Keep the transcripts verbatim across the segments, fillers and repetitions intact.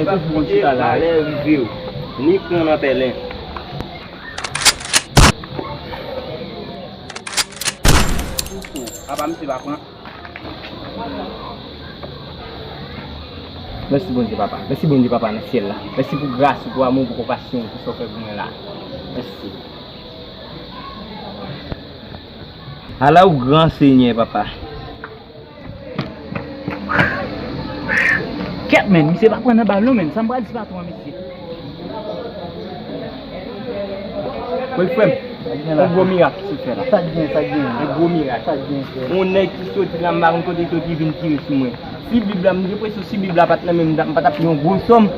Toujou konn chita la. Malè rive w, ni pran nan pèlen. Apa misye pa pran? Mèsi Bondye, papa. Mèsi Bondye, papa, nan syèl la. Mèsi pou gras ou, pou amou, pou konpasyon ou, pou sa w fè pou mwen la. Mèsi. Ala ou gran, Senyè, papa. Kèt, men, misye pa pran nan bal non, men. Sa m pral di patwon an, mesye. Wi, frè m, yon gwo mirak ki sot fè la. Sa k gen, sa k gen? Yon gwo mirak. Sa k gen, frè? Yon nèg ki soti la, m pa konn kote l soti, vin tire sou mwen. Si Bib la, m gen enpresyon si Bib la pa t nan men m, m pa t ap yon gwo sòm.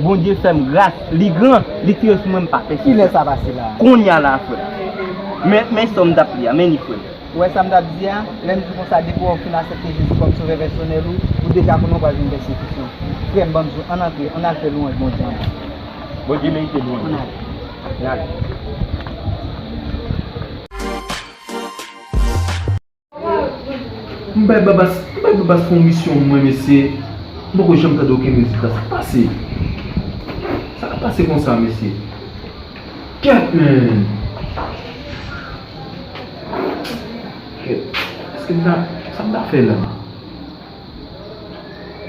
Bondye fè m gras, li gran, li tire sou mwen, m pa pè. Kilè sa pase la? Kounye a la, frè m. Men, men sòm m t ap li a, men li, frè m. Ou wè sa m t ap di a? Lè m di w konsa, depi w fin aksepte Jezi kòm Sovè pèsonèl ou, ou deja konnen w pral jwenn pèsekisyon. Frè m, ban m di w, ann antre, ann al fè lwanj Bondye ann. Bondye merite lwanj. Ann ale. Ann ale. M bay Babas, m bay Babas fè yon misyon mwen, mesye. M poko janm tande okenn rezilta. Sa k pase? Sa k ap pase konsa, mesye? Kèt, men! Kèt, èske m ta, sa m ta fè la?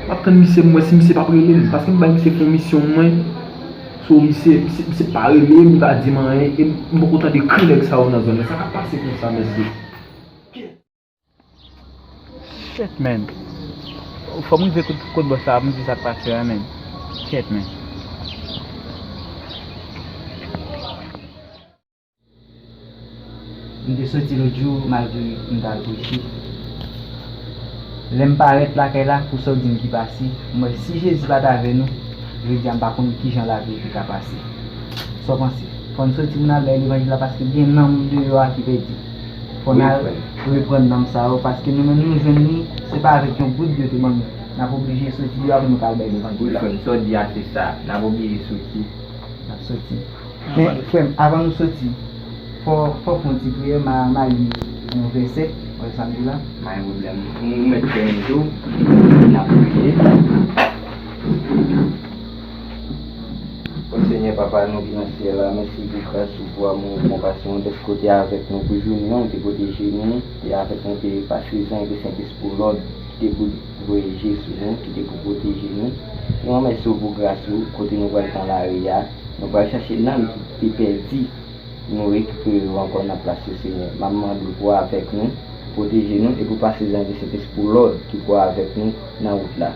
M ap tann misye, m wè si misye p ap rele m, paske m bay misye fè yon misyon mwen. So, misye, misye, misye pa rele m, li pa di m anyen, e m poko tande kri nèg sa yo nan zòn nan. Sa k ap pase konsa, mesye? Kèt! Shit, man. Fò m rive kot, kot bòs la, pou m di sa k pase a, man. Shit, man. M te soti lòt jou, m al pou, m t al preche. Lè m parèt lakay la, pou sa w di m ki pase, m wè si Jezi pa t avè nou, jodi a m pa konn kijan lavi te ka pase. Sa w panse? Fò n soti pou n al bay levanjil la, paske gen nanm deyò a ki pèdi. Fò n al reprann nanm sa yo, paske nou menm nou jwenn li, se pa avèk yon goud yo te ban nou. N ap oblije soti deyò pou nou ka al bay levanjil la. Wi, frè m, sa w di a se sa. N ap oblije soti. N ap soti. Men, frè m, avan nou soti, fò, fò fè yon ti priyè, m a, m a li yon vèsè, wè sa m di la? Pa gen pwoblèm. Ou mèt fè menm tou, n ap priye. O Senyè, Papa nou ki nan syèl la, mèsi pou gras ou, pou amou ou, konpasyon ou, dèske w te avèk nou pou jounen an, ou te pwoteje nou, te avèk nou, te pase zanj de Sentespri w lòd, ki te pou voye je sou nou, ki te pou pwoteje nou. Nou remèsye w pou gras ou, kote nou pral pran lari a, nou pral chache nanm ki te pèdi, nou rekipere yo ankò nan plas yo, Senyè. M ap mande w pou w avèk nou, pwoteje nou, epi w pase zanj de Sentespri w lòd ki pou avèk nou nan wout la.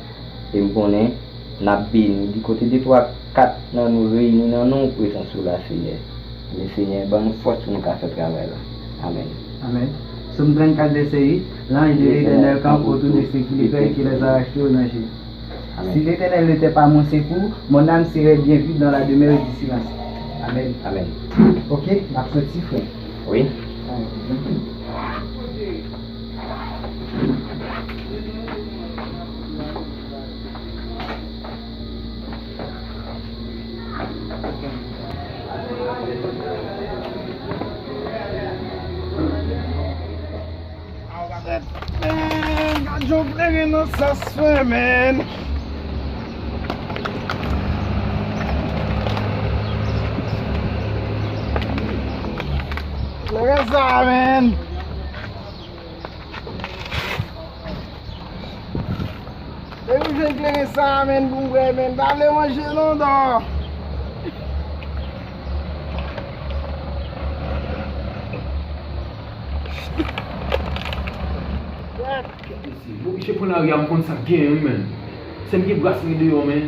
E m konnen n ap beni. Di kote de twa, kat nan nou reyini nan non w, prezans ou la, Senyè. Men, Senyè, ban nou fòs pou nou ka fè travay la. Amèn. Amèn. Sòm trannkat, vèsè uit, l'ange de l'Éternel campe autour de ceux qui le craignent et qui les arrache au danger. Amèn. Si l'Éternel n'était pas mon secours, mon âme serait bien vite dans la demeure du silence. Amèn. Amèn. Ok, n ap soti, frè. Wi. Man, gad yon kleren nan sas mwen, man. Kleren sa, man. Depi m jwenn kleren sa a, man, pou m bwè, man, m pa vle manje non, dò. Mesye, m oblije pran lari a, m konn sa k genyen wi, man. Sèm gen bras mwen deyò, man.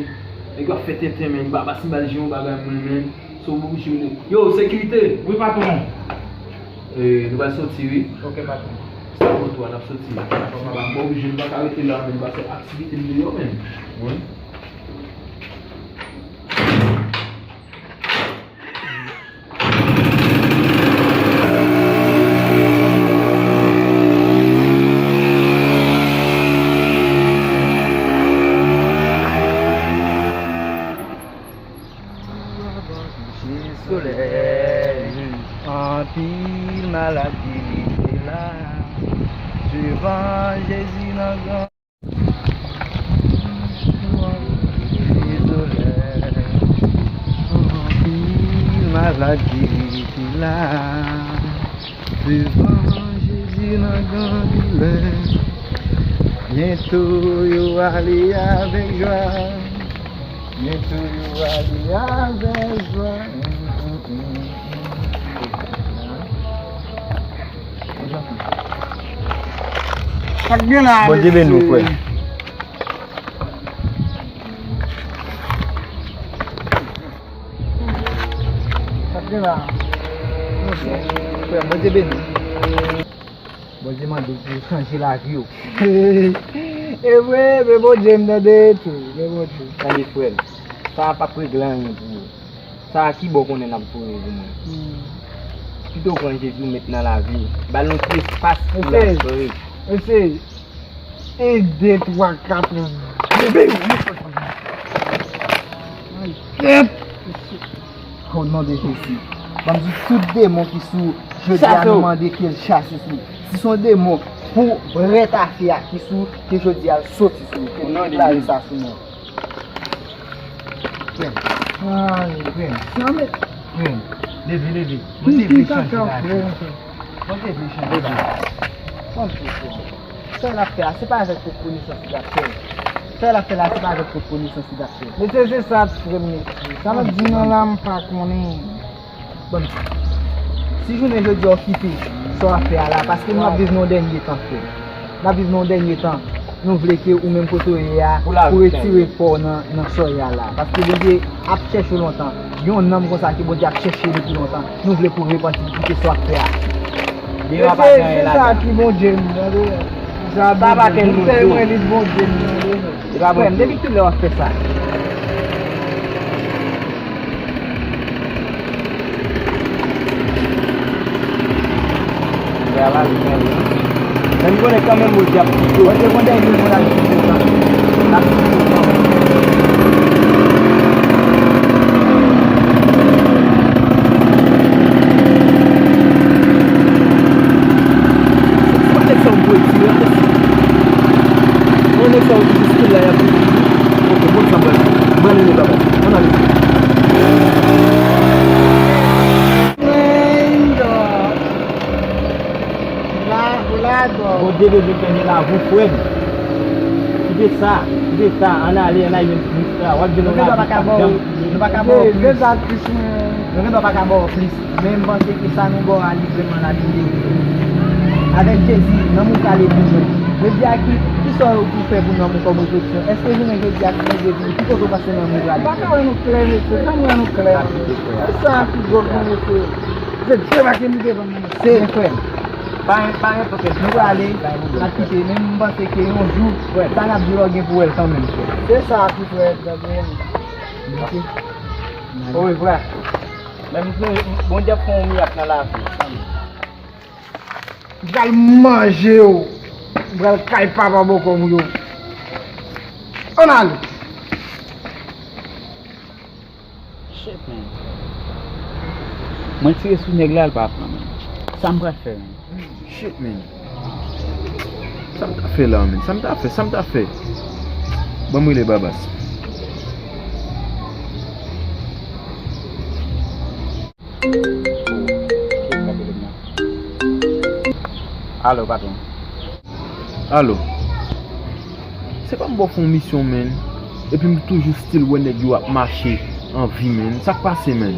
Nèg yo ap fè tenten, man. Baba, si m ba l jwe yon bagay, mwen, man. So, m oblije mete. Yo, sekirite! Wi, patwon. Eh, nou pral soti, wi. Ok, patwon. Sa moto a, n ap soti. Dakò, papa. M oblije, m pa ka rete la, man. Paske aktivite m deyò, man. Wi. Solèy, anpil malad ki leve la devan Jezi nan gran. Dezole, Malad ki la devan Jezi nan gran doulè. Byento yo ale avèk jwa. Byento yo ale avèk jwa. Sa k gen la, Bondye beni w, mesye. Frè. Sa k gen la? Frè, Bondye beni. Bondye mande w pou w chanje lavi w. E vre, men Bondye m tande tou, men Bondye. Tande, frè m, sa a p ap regle anyen pou ou. Sa a ki bò konnen n ap voye pou mwen. Hmm. Pito w pran Jezi w met nan lavi w. Ba l yon ti espas pou l ap fre. Mesye, mesye, e de, twa, kat, bebe. O non de Jezi. Ban m di tout demon ki sou jodi a, nou mande ke l chase sou. Si se yon demon pou brèt afe a ki sou, ke jodi a l soti sou. Ke nou deklare sa sou non. Frè m. Ay, frè m. Frè m. Leve, leve. Mwen te vle chanje lavi. Mwen te vle chanje lavi. Sa l ap fè a, se pa avèk tout konesans li ap fè l. Sa l ap fè la, se pa avèk tout konesans li ap fè l. Mesye, se sa, frè m, mesye. Sa l ap di nou la, m pa konnen. Bon, si jounen jodi a w kite sa w ap fè a la, paske nou ap viv nan yon dènye tan, frè. N ap viv nan yon dènye tan. Nou vle ke ou menm kote w ye a, pou retire kò w nan, nan sa w ye a la. Paske Bondye ap chèche w lontan. Gen yon nanm konsa ke Bondye ap chèche depi lontan. Nou vle pou w repanti, pou kite sa w ap fè a. Devan pa gen anyen ladan. Se sa ki Bondye m, tande. Sa pa kenn Bondye. Mwen li Bondye m, tande. E pa Bondye. Frè m, depi kilè w ap fè sa? Travay, travay. Men m konnen kanmenm Bondye ap pito. Bondye konnen moun ap pito. L ap pito kanmenm. Se pa nèg sa w voye tire a, mesye. Mwen nèg sa w di jis la y ap pito. Ok, bon sa m pral fè. M pral rele papa. Ann ale. Bondye bezwen kenbe lavi w, frè m. Kite sa, kite sa, ann ale, ann ale jwenn plis la. W ap jwenn yon lavi k ap janm fini. Nou pa ka ba w plis. Nou pa ka ba w plis. Men m panse ke sa nou ba w a, li vrèman la, li merite. Avèk Jezi, nanm ou prale pi lwen. Jodi a, ki, ki sa w pou fè pou nanm ou kòm refleksyon? Èske jounen jodi a, si Bondye vini, ki kote w panse nanm ou prale? M pa ka wè nou klè, mesye. Fè m wè nou klè. Se sa ki gwo pou mesye. Se Dye pa ki mete ban nou. Se frè m. Pa, pa enpòte. Nou prale, n ap kite, men m panse ke yon jou, sa n ap di la w gen pou wè l kanmenm, frè. Se sa ki frè, tande. Mersi. Wi, frè. Men m, Bondye ap fè yon mirak nan lavi w. M pral manje yo. M pral kay papa bòkò m yo. Ann ale. Shit, man. Mwen tire sou nèg la, l pa pran, man. Sa m pral fè, man? Shit, man. Sa m ta fè la, man? Sa m ta fè? Sa m ta fè? Ban m rele Babas. Alo, patwon. Alo. Se pa m ba w fè yon misyon, man. Epi m toujou still wè nèg yo ap mache an vi, man. Sa k pase, man?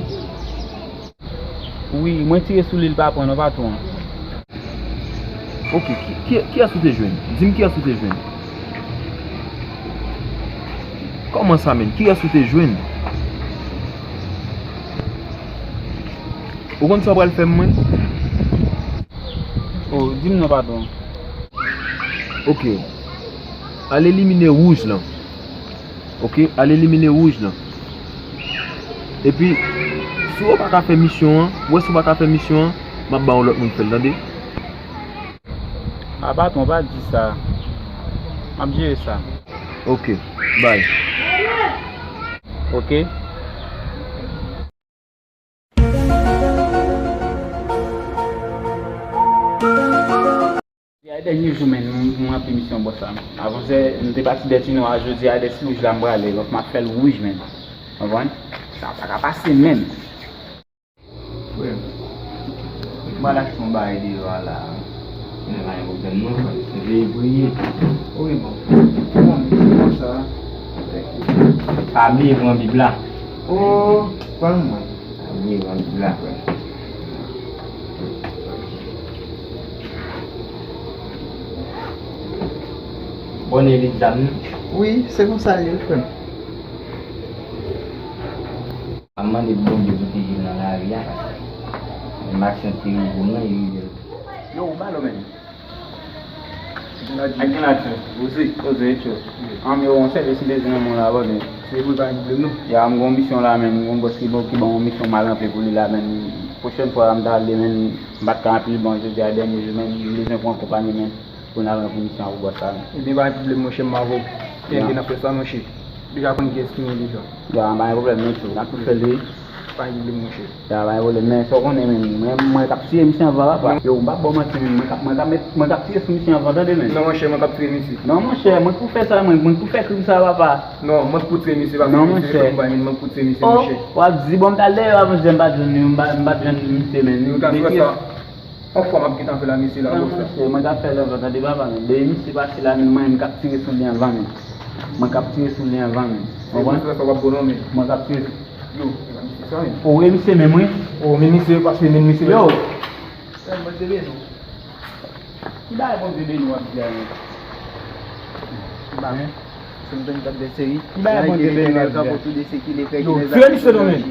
Wi, mwen tire sou li, l pa pran non, patwon. Ok, ki, ki, kiyès ou te jwenn? Di m kiyès ou te jwenn. Kòman sa, man? Kiyès ou te jwenn? Ou konn sa w pral fè m, mwen? O, di m non, patwon. Ok. Al elimine wouj lan. Ok, al elimine wouj lan. Epi, si w pa ka fè misyon an, w wè si w pa ka fè misyon an, m ap ba yon lòt moun fè l, tande? A, patwon, pa di sa. M ap jere sa. Ok, bye. Ok. Jodi a dènye jou, man, mwen, mwen ranpli misyon bòs la. Avanse, m te pati dèt inò a, jodi a dèt wouj la m prale, donk m ap fè l wouj, man. Konprann? Sa pa ka pase, man. M al achte yon bagay deyò a la. Mwen pa gen pwoblèm non, frè m. Veye priye. Wi, bon. Bon, se konsa. Pa bliye pran Bib la. O, pran mwen. Pa bliye pran Bib la, frè m. Bòne vit zam nan. Wi, se konsa l ye, frè m. M ap mande pou Bondye pwoteje m nan lari a, paske menm aksyon ki rive m nan, li rive l. Yo, ou ba l ou menm. Ak gen lajan. Oze, oze, etyo. Ann, yo, yon sèvis m bezwen nan men w la, bòne. Se pou pa gen pwoblèm, non. Ya, m gen yon misyon la, menm. M gen yon bòs ki ban, ki ban yon misyon mal ranpli pou li la, menm. Pwochèn fwa, m ta ale, menm. M pa t ka anpil bon, jodi a dènye jou, menm. M bezwen pou akonpanye, menm. Pou n al ranpli misyon an pou bòs la, menm. Ebyen, pa gen pwoblèm, monchè, m avè w. Kenbe nan fè sa, monchè. Deja konn kiyès ki mwen deja. Ya, pa gen pwoblèm, non, tjou. N ap tou fè l, wi. Pa gen pwoblèm, monchè. Ya, pa gen pwoblèm. Men sa w konnen, men mwen, mwen k ap tiye misye anvan, papa. Yo, m p ap ba w manti, men mwen k ap, mwen k ap met, mwen k ap tiye sou misye anvan, tande, men. Non, monchè, mwen k ap tiye misye. Non, monchè, mwen k pou fè sa, mwen, mwen k pou fè krim sa, papa. Non, mwen k pou tiye misye, papa. Non, monchè. Mwen k pou tiye misye, monchè. W ap di, bon, m t al dèyè a, monchè, m pa t jwenn li, m pa, m pa t jwenn misye, men. Yon fwa m ap gentan fè la, mesye la, non, monchè, mwen ka fè lè anvan, tande papa, men depi misye pase la, men mwen, mwen k ap tire sou li anvan, men. Mwen k ap tire sou li anvan, men. Ou konprann? Mwen k ap tire sou... Yo, e pa misye sa, men. O, e misye menm, wi. O, men misye, paske men misye. Yo! Frè m, Bondye beni w. Ki bagay Bondye beni w ap di a, men? Ki bagay? Se m tann tap de seri. Ki bagay Bondye beni w ap di a? Yo, tire misye non, men.